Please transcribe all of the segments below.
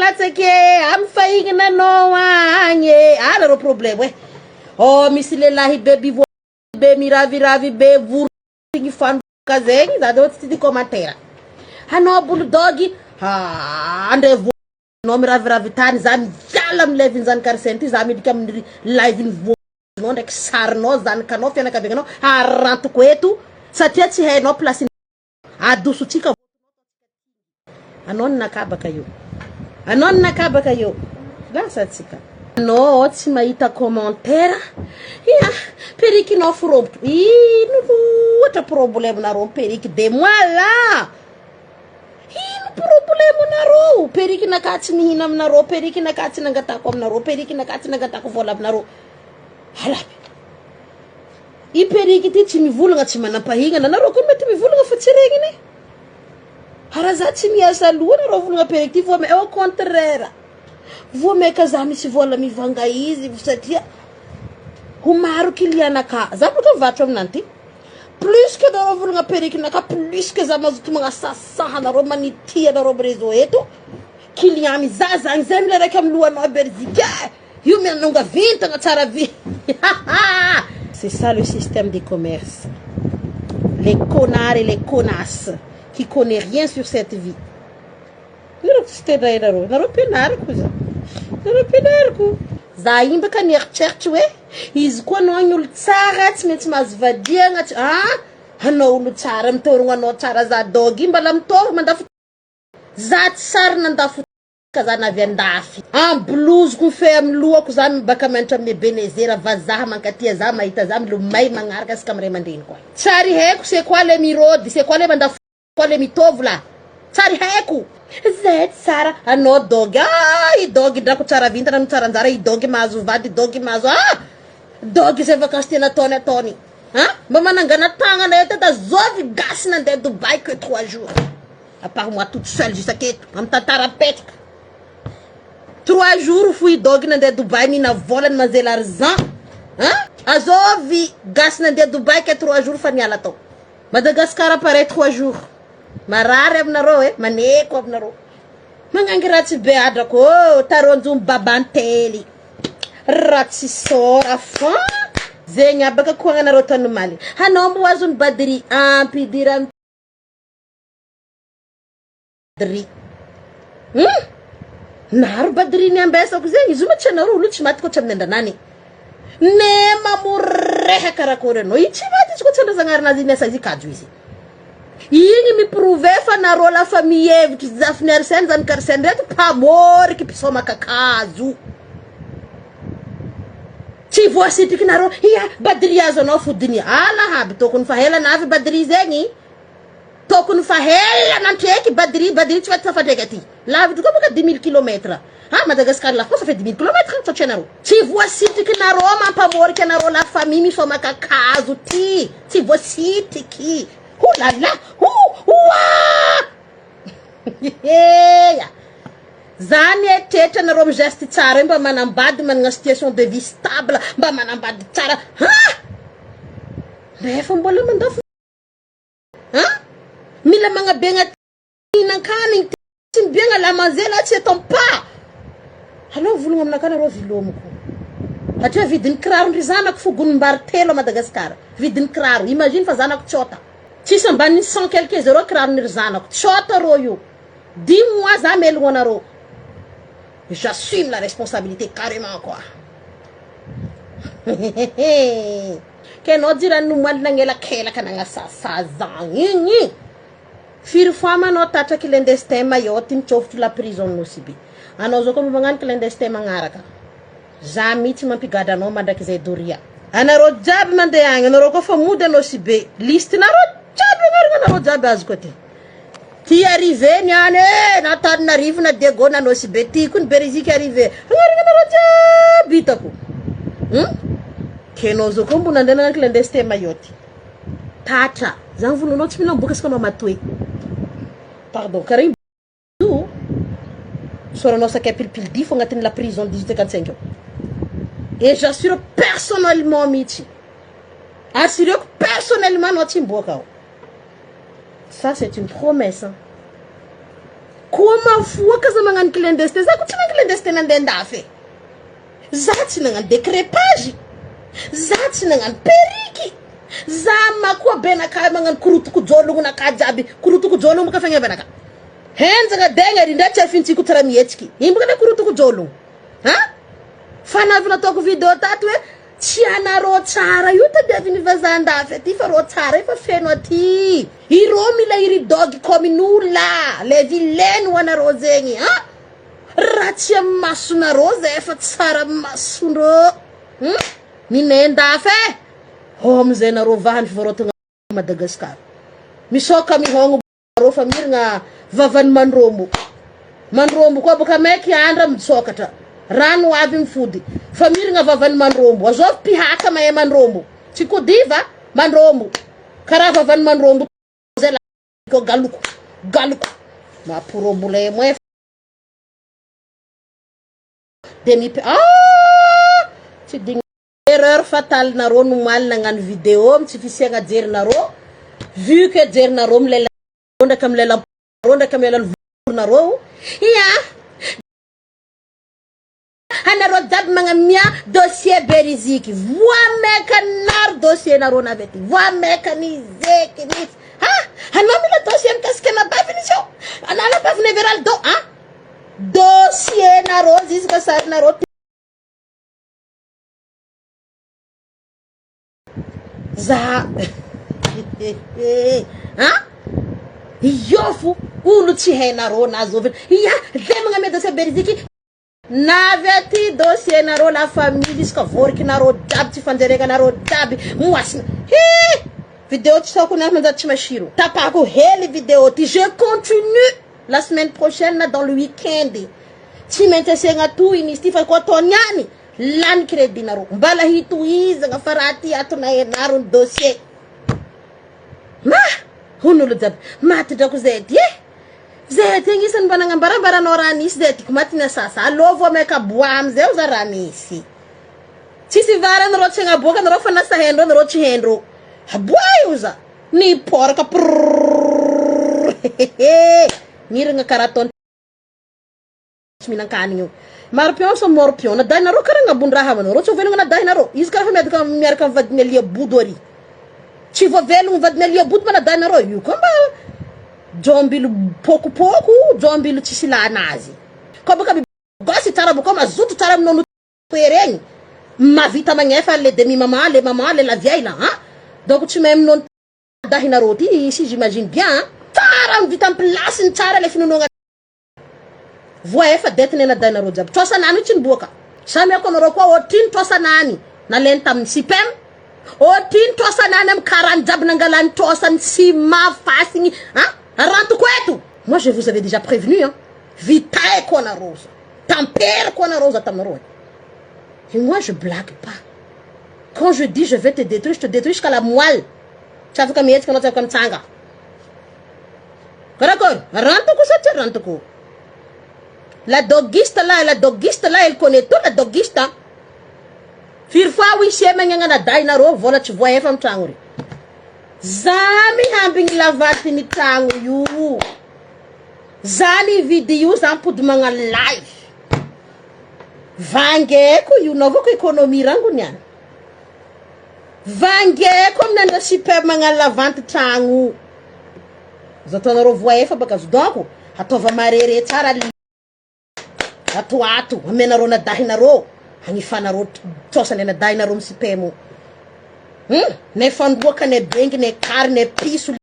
latsaky e, amy fahignana anao agny e. Ah nareo problème e. Oh misy lehilahy be bivo be miraviravy be vorogny fanoka zegny za deo tsy tia commentaire. Anao bulldog, ah andre voanao miraviravy tany za miala amy live zany Arsène ty za miditra amin'ny live ny voanao ndraiky sarinao zanakanao fianakavianao arantoko eto satria tsy hainao place adosotsika anao ny nakabaka io, anao ny nakabaka io, lasa atsika anao tsy mahita commentaire ia perikinao forobotro ino loatra problème nareo periky de moi là ino problème nareo periky naka tsy nihina aminareo, periky naka tsy nangatako aminareo, periky naka tsy nangatako vola aminareo. Alaby i periky ty tsy mivolagna, tsy manampahignana anareo koa mety mivolagna fa tsy regniny raha za tsy miasa aloha nareo volagna periky ty voa, au contraire voa maika za misy vola mivanga izy satria ho maro client-naka za boka mivarotra aminany ty plus que nareo volagna periky naka, plus que za mazoto magnasasaha anareo manitia anareo amy réseau eto client mizaha zany zay mila raiky amy lohanao Belzika io mianonga vintagna tsara vi. C'est ça le système des commerces, les connards et les connasses qui connaît rien sur cette vie. Nareo tsy tena hainareo, nareo mpianariko za, nareo mpianariko za iny baka nieritreritry hoe izy koa anao ny olo tsara tsy maintsy mahazo vadiagna tsy ah anao olo tsara mitorogno anao tsara za dogy iny mbala mitovy mandafo za tsy sary nandafo ka za navy andafy ambiloziko fe amy lohako za baka mianatra amin'ny Ebenezera vazaha mankatia za mahita za milomay magnaraka isaka amy ray aman-dreniko agny. Tsary haiko c'est quoi le mirody, c'est quoi le mandafo, quoi le mitovy la tsary haiko zay tsara anao dogy ah i dogy drako tsara vintana no tsara anjara i dogy mahazo vady dogy mahazo ah dogy zay vakansy tena ataony ataony ah mba manangana tagnana eo tata zovy gasy nandeha Dubaï que 3 jours à part moi toute seule jusqu'aketo amy tantara petraka 3 jours fo i dogy nandeha Dubaï nina volany manger l'argent hein azovy gasy nandeha Dubaï que 3 jours fa niala tao Madagascar pareil 3 jours marary aminareo e maneko aminareo magnangy ratsy be adrako ô taronjomby babantely ratsy sora fa zegny abaka koagnanareo tanomaly hanao mbo azony badry ampidirany badry naro badry ny ambesako zegny izy io ma tsy anareo olo tsy maty koa tsy amin'ny andranany ne mamoreha karakory anao i tsy maty izy koa tsy andrazagnary anazy miasa izy kajo izy igny miprouve fa nareo lafa mihevitry zafiny Arsène zany Arsène reto mpamoriky mpisoma kakazo tsy voasitriky nareo ia badry azo anao fodiny ala aby tokony fa ela navy badry zegny tokony fa ela nantreky badry badry tsy faty tafadraiky aty lavitry koa baka 10 000 kilomètres ah Madagascar la France fait 10 000 kilomètres tso tsy anareo tsy voasitriky nareo mampamoriky anareo la famille misoma kakazo ty tsy voasitriky. Oh là là, oh oa ya zany etrehtra anareo amy geste tsara io mba manambady manana situation de vie stable mba manambady tsara ha nefa mbola mandafo ha mila magnabiagna hihinan-kanigny tsy mibiagna la manger là tsy attend pas. Aleo volagna aminakahy nareo vilomiko satria vidin'ny kiraro ndry zanako fogonim-bary telo a Madagasikara vidin'ny kiraro. Imagine fa zanako tsota tsisy ambanin'ny cent quelques euro kirarony ry zanako tsota rô io 10 mois za melogno anareo. J'assume la responsabilité carrément quoi ke anao jirany nomoaly nagnelakelaka nagnasasa igny firy fois manao tatra clandestin Mayotte mitsofotro la prison Nosy Be anao zao koa mba magnano clandestin magnaraka za mihitsy mampigadra anao mandrakizay doria anareo jiaby mandeha agny anareo koa fa mody anao sy be liste nareo jiaby agnarana anareo jiaby azoko aty ty arrivé niany e na Tananarivo na Diego na Nosy Be ty koa ny Beriziky arrivé agnarana anareo jiaby hitako ke anao zao koa mbo nandeha nagnano clandestin Mayotte tatra zany volonao tsy mila miboaka isaka anao matoe pardon karaha io soranao sakay pilipily difo agnatin'ny la prison 1855 ao et j'assure personnellement mihitsy assureko personnellement anao tsy miboaka ao. Ça, c'est une promesse, hein. Koa mafoaka za magnano clandestin, za ko tsy magnano clandestin nandeha andafy e. Za tsy nagnano decrepage, za tsy nagnano perruque, za makoa benakahy magnano korotokojôlognonakahy jiaby, korotokojôlogno boka fagnaovanakahy. Henjagna degna ary ndray tsy afintsiko tsy raha mihetsiky. Ino boka le korotokojôlogno? Ha? Fa navy nataoko video tato hoe tsy anareo tsara io tadiavin'ny vazaha andafy aty fa reo tsara efa feno aty. Ireo mila iry dog kaomin'olona, le vilaine ho anareo zegny ha? Raha tsy amin'ny masonareo zay efa tsara amin'ny masondreo. Hum? Minendafy e! Ao amizay nareo vaha ny fivarotagna Madagascar. Misoka mihogno reo fa mirigna vavan'ny mandrombo. Mandrombo koa boka maiky andra misokatra. Rano avy mifody. Fa mirigna vavan'ny mandrombo. Azovy mpihaka mahay mandrombo. Tsy kodiva, mandrombo. Karaha vavan'ny mandrombo zay la ko galoko. Galoko. Ma problème e. De mip ah! Tsy digny erreur fatale nareo nomaly nagnano vidéo am tsy fisiagna jerinareo vu que jerinareo milela ndraiky am lela ndraiky am lela voronareo ia anareo jiaby magnamia dossier Beriziky voameka naro dossier nareo navy aty voameka nizeky mihitsy ha anao mila dossier mikasika anabaviny izy io anabaviny Everaldo ah dossier nareo izy ka sarinareo Za a io fo olo tsy hainareo na zovy ia zay magname dossier Beriziky navy aty dossier nareo la famille izy ka vorikinareo jiaby tsy fanjeregnanareo jiaby moasina hi vidéo tsy taoko na manjary tsy masiro tapahako hely vidéo ty je continue la semaine prochaine dans le week-end tsy maintsy asiagna tohiny izy ty fa koa ataony ihany Lany crédit nareo. Mbala hitohizagna fa raha ty ato nahenaro ny dossier. Ma! Hono olo jiaby. Maty drako zay ty eh. Zay ty agnisan'ny mba nagnambarambaranao raha nisy zay ty ko maty ny asasa. Alô vao maika aboa amizay za raha misy. Tsisy vara nareo tsy agnaboaka nareo fa nasa haindreo nareo tsy haindreo. Aboa io za. Niporaka prrrr. Niragna karaha ataony. Tsy mihinan-kanigny io. Maripion sa morpion? Nadahinareo karaha agnabon-draha havanareo tsy voavelogno nadahinareo. Izy karaha fa miadaka miaraka amin'ny vadin'i Alia Bodo ary. Tsy voavelogno vadin'i Alia Bodo ma nadahinareo. Io koa mba jombilo pokopoko, jombilo tsisy ilana azy. Koa baka gasy tsara bôka mazoto tsara minono regny. Mahavita magnefa le demi maman, le maman, le la vieille là hein. Donc tsy mahay minono dahinareo ty si j'imagine bien hein. Tsara vita am place-ny tsara le finonoagna. Voa efa dette ny anadahinareo jiaby. Trosanany io tsy niboaka. Samy ako anareo koa otrino trosanany nalainy tamin'ny sipem. Otrino trosanany amin'ny karany jiaby nangalany trosany ciment fasigny ah arantoko eto. Moi je vous avais déjà prévenu hein. Vitaiko anareo za. Tamperiko anareo za taminareo. Et moi je blague pas. Quand je dis je vais te détruire, je te détruis jusqu'à la moelle. Tsy afaka mihetsika anao, tsy afaka mitsanga. Karakory? Rantoko sa tsy rantoko? La doguiste là, la doguiste là, elle connaît tout la doguiste. Firy fois huissier magnagna anadahinareo vola tsy voahefa amin'ny tragno ry. Za mihambigny lavaty ny tragno io. Za nividy io, za mipody magnano live. Vangeko io, naovako économie rangony any. Vangeko amin'ny andra super magnano lavanty tragno. Azo ataonareo voahefa baka azo donc ataova marere tsara ato ato amenareo anadahinareo agnifanareo trosany anadahinareo amin'ny sipemo. Hum, ne fandroaka ne bengy ne kary ne piso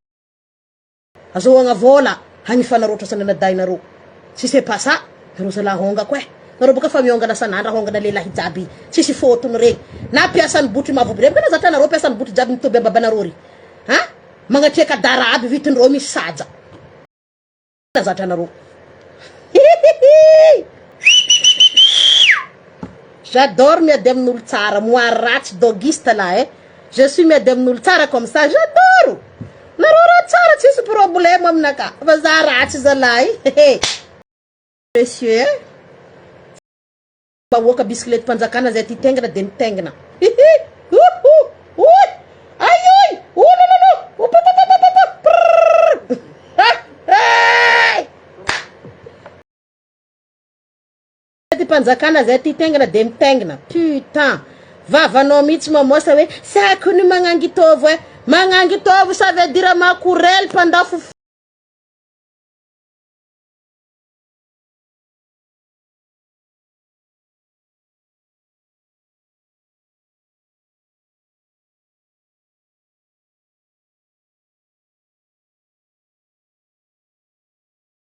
azahoagna vola agnifanareo trosany anadahinareo. Si c'est pas ça, nareo zalahy hongako eh. Nareo boka fa miongana sanandra hongana lehilahy jiaby tsisy fôtony regny. Na mpiasan'ny botry mavoby regny boka nazatra anareo mpiasan'ny botry jiaby mitoby ambabanareo ry. Ha? Magnatreka dara aby vitindreo misy saja. Zatra anareo. J'adore miady amin'olo tsara, moi ratsy dogiste là eh. Je suis miady amin'olo tsara comme ça, j'adore. Nareo raha tsara tsisy problème aminaka fa za ratsy zalahy. Monsieur. Vahoaka bisikilety mpanjakana zay ty tengina de mitengina. ty mpanjakana zay ty tengina de mitengina. Putain, vavanao mihitsy mamosa hoe sako ny magnangitovo e. Magnangitovo, ça veut dire makorely mpandafo.